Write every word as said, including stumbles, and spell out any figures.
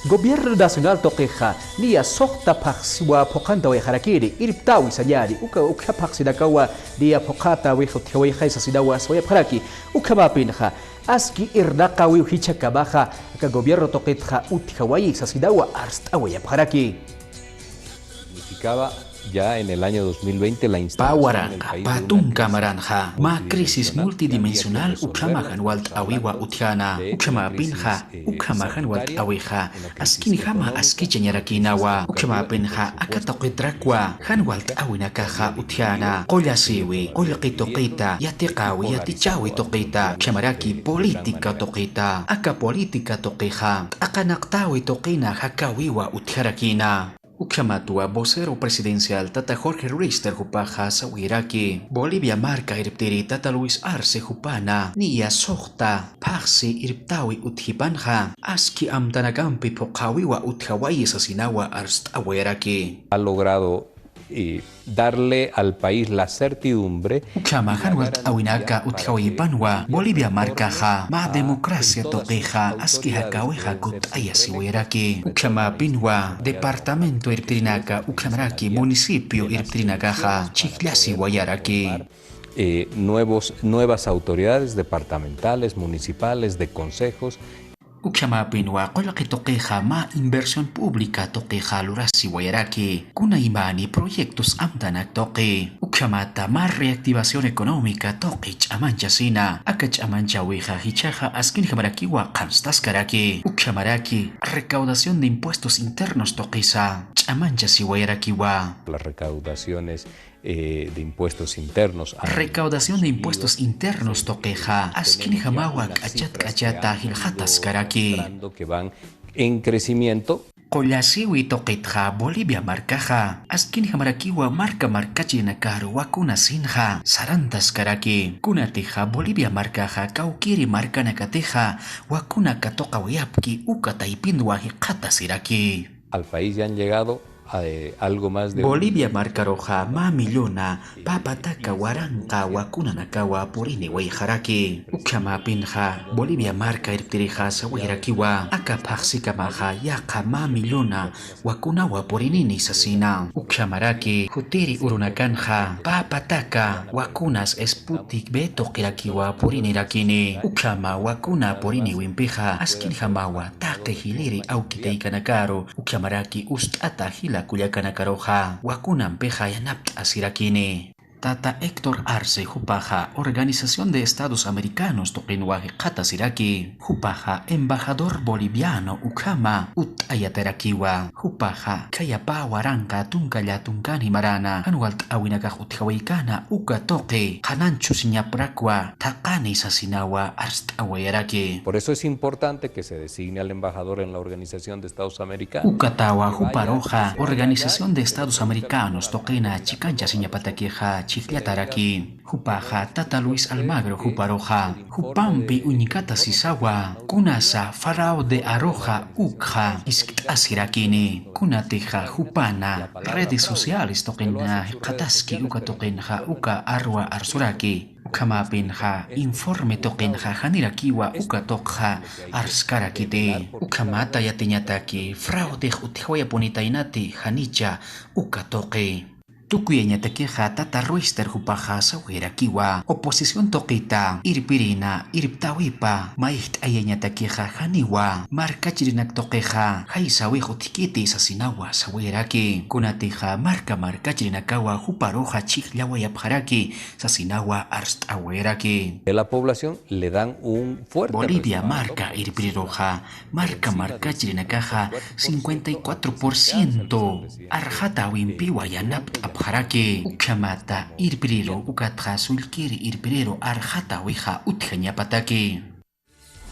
Gobierno Nacional tuqixa niya suxta phaxsiwa phuqhantawayxarakiri, irptäwi sañäni, uka ukha phaxsinakawa niya phuqhätäwix utjawayxay sasinawa sawayapxaraki. Ukhamäpinxa aski irnaqäwiw jichhakamaxa aka gobierno tuqitxa utjawayi sasinawa arst'awayapxaraki. Significaba ya en el año dos mil veinte la instalación en el país de una crisis multidimensional, ukhama jan walt'äwiwa utjäna, ukhamäpinxa ukhama jan walt'äwixa askinjama askichañarakïnawa, ukhamäpinxa aka tuqitrakwa jan walt'äwinakaxa utjäna, qullasïwi, qullqi tuqita, yatiqäwi, yatichäwi tuqita, ukhamaraki política tuqita, aka política tuqixa t'aqanaqtäwi tuqina jakäwiwa utjarakïna. Ukhamatwa vocero presidencial tata Jorge Riester jupaxa sawiraki, Bolivia marka irptiri tata Luis Arce jupana niya suxta phaxsi irptäwi utjipanxa aski amtanakampi phuqhäwiwa utjawayi sasinawa arst'awayaraki. Ha logrado, eh, darle al país la certidumbre. Ukhama jan walt'äwinaka utjawayipanwa Bolivia markaxa mä democracia tuqixa aski jakäwixa kutt'ayasiwayaraki. Ukhamäpinwa departamento irptirinaka ukhamaraki municipio irptirinakaxa chhijllasiwayaraki. Eh, nuevos, nuevas autoridades departamentales, municipales, de consejos. Ukhamäpinwa qullqi tuqixa mä inversión pública tuqixa lurasiwayaraki, kunaymani proyectos amtanak tuqi, ukhamata mä reactivación económica tuqi ch'amanchasina, aka ch'amanchäwixa jichhaxa askinjamarakiwa qhanstaskaraki, ukhamaraki recaudación de impuestos internos tuqisa ch'amanchasiwayarakiwa. Las recaudaciones, eh, de impuestos internos. Recaudación de impuestos internos tuqixa askinjamawa k'achat k'achata jilxataskaraki. Que van en crecimiento. Qullasiwi tuqitxa Bolivia markaxa askinjamarakiwa marka markachirinakaru wakunasinxa sarantaskaraki. Kunatixa Bolivia markaxa kawkiri markanakatixa wakuna katuqawayapki uka taypinwa jikxatasiraki. Al país ya han llegado, eh, algo más de Bolivia markaruxa mä millona pä pataka waranqa wakunanakawa puriniwayxaraki. Ukhamäpinxa Bolivia marka irptirixa sawayarakiwa aka phaxsikamaxa yaqha mä millona wakunawa purinini sasina. Ukhamaraki jutiri urunakanxa pä pataka wakunas Sputnik V tuqirakiwa purinirakini. Ukhama wakuna puriniwimpixa askinjamawa taqi jiliri awki taykanakaru ukhamaraki ust'ata jila kullakanakaruxa wakunampixa yanapt'asirakini. Tata Héctor Arce jupaxa Organización de Estados Americanos tuqinwa jikxatasiraki, jupaxa embajador boliviano ukhama utt'ayatarakiwa. Jupaxa khayapä waranqa tunka llätunkan jimarana jan walt'äwinakax utjawaykana uka tuqi qhananchhusiñaprakwa thaqani sasinawa arst'awayaraki. Por eso es importante que se designe al embajador en la Organización de Estados Americanos. Ukatawa juparuxa Organización de Estados Americanos tuqina chikanchasiñapatakixa chhijllataraki. Jupaxa tata Luis Almagro juparuxa jupampi uñkatasisawa kunasa fraude aruxa ukxa jiskt'asirakini. Kunatixa jupana redes sociales tuqina jikxataski uka tuqinxa uka arwa arsuraki. Ukhamäpinxa informe tuqinxa janirakiwa uka tuqxa arskarakiti. Ukhamata yatiñataki fraudex utjawayapunitaynati janicha uka tuqi. Tukuyañatakixa tata Royster jupaxa sawirakiwa oposición tuqita irpirina irptäwipa mayjt'ayañatakixa janiwa markachirinak tuqixa jaysawix utjkiti sasinawa sawiraki. Kunatixa marka markachirinakawa juparuxa chhijllawayapxaraki sasinawa arst'awiraki. De la población le dan un fuerte Bolivia respaldo. Marka irpiriruxa marka markachirinakaxa cincuenta y cuatro por ciento arxatäwimpiwa yanapt'apxaraki. Ukhamata irpiriru ukatxa sullkiri irpiriru arxatäwixa utjañapataki.